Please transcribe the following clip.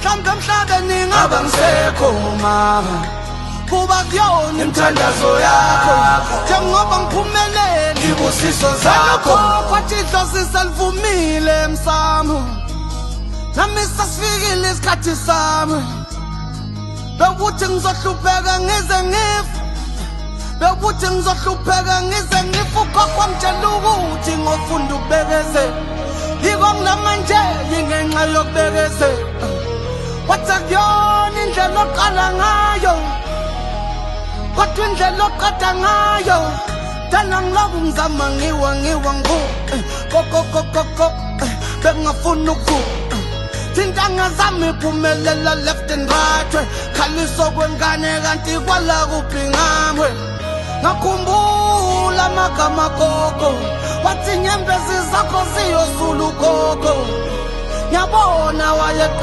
Mhlawumbe emhlabeni ngaba ngisekho ma, kuba kuyona Imithandazo yakho. Njengoba ngiphumelele, Ibusiso zakho. Kwathi idlozi selivumile emsamo, nami sasifikile isikhathi sami. Bekuthi ngizohlupheka ngize ngife, bekuthi ngizohlupheka ngize ngife. Ugogo wangitshela ukuthi ngofunda ukubekezela, yiko ngilamanje yingenxa yokubekezela. Wathi akuyona indlela oqala ngayo, kodwa indlela oqeda ngayo. Dala ngiloku ngizama, ngiwa ngiwa ngu kokokokoko, bengingafuni ukuvuka. Tintanga zami phumelela left and right, khaliso kwengane kanti kwala kuphi ngamwe. Ngakhumbula amagama gogo, wathi nyembezi zakho ziyosula ugogo. Ngiyabona wayeqi